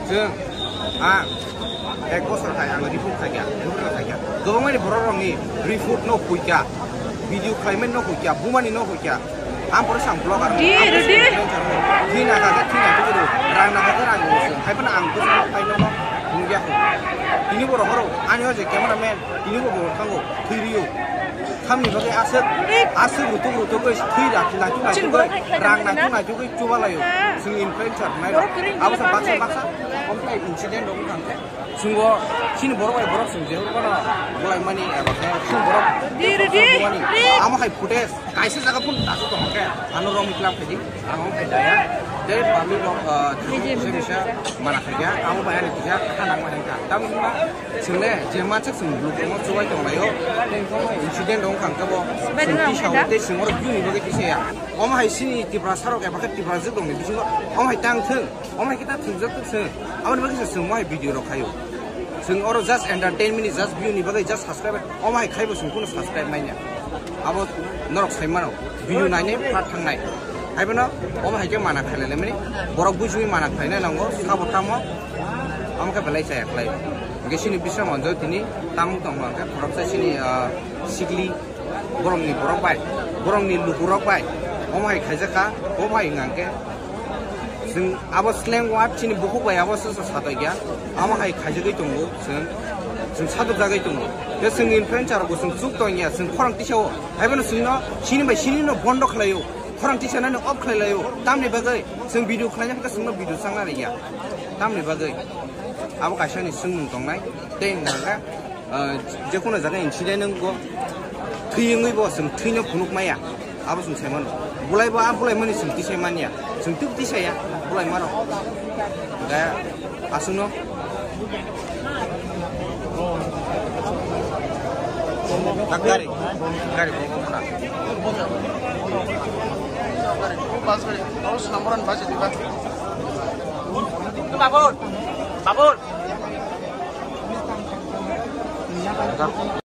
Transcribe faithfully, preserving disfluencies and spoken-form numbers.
Chwng, ang ek bosor khai ang report khaikha, report khaikha. Kwbangmani borok rokni report no huikha, video khlaimani no huikha, bumani no huikha. Ang pore sang blogger. Di, di, di. Thwi na kha khe thwi na khe rang na kha khe rang. Hai phano ang bwskango phai no nungya kho. Tini borok horo ani o je cameraman, tini bo borok thango thwi rio. Tamni bagwi aswk, aswk rutuk rutuk oi thwi rak naituk naituk oi, rang naituk naituk oi chuba laio. Chwng influencer nai rok. Abo sa baksa baksa, omtai incident rok wngkha khe. Chwng bo chini borok bai borok chwng je phano bolai mani eba khe chwng borok. Amo hai footage kaisa jaga phun dasu tong khe ano rom club khe di. Ang ong khai daya. Tei public rok, ah, se bisa mana khai ya. Amo bai ani kisa kha nang ma hai kha. Tamo wngma chwng le je mansak chwng blue rok chubai tong laio. Incident rok wngkha khe bo chwng tisa o tei chwng oro bini bagwi tisa ya. Omo hai chini Tiprasa rok eba khe Tiprajwk rok ni bisingo omo hai tang thwng. Omo hai khe ta thwngjak thwng chwng. Aboni bagwi se chwng omo hai video rok khaio. Chwng oro just entertainment ni just view ni bagwi just subscribe. Omo hai khaibo chwng kunu subscribe manya. Abo norok sai mano. View nainai phat thangnai. Hai bono omo hai khe mana khailai mani. Borok bujui mana khainai nango. Sabo tamo. Omo khe belai chaya khlai. Hingke chini Bisram Anjoi tini tamung tong hingke khoroksa chini, ah, sikli borokni borok bai, borokni lukurok bai. Omo hai khaijak kha. Omo hai hingke. Chwng abo slang word chini bukhuk bai abo se satokya. Amo hai khaijagwi tongo chwng, chwng satokjagwi tongo. Tei chwng influencer rokbo chwng chuk tongya, chwng khorang tisao. Haibono chwngno sini bai sinino bondo khlaio. Khorang tisanani off khlai laio. Tamni bagwi chwng video khlaina bagwi chwngno video changna rwya. Tamni bagwi abo kaisani swngmung tongnai. Tei hwnkha khe, ah, jekono jaga incident wngkho, thwi wngwi bo chwng thwino phunuk maya. Abo chwng sai mano. Bolai bo a bolai mani chwng tisai manya. Chwng tuk tisaya bolai mano. Hwnkhe aswkno. Gari, gari, Babur, babur.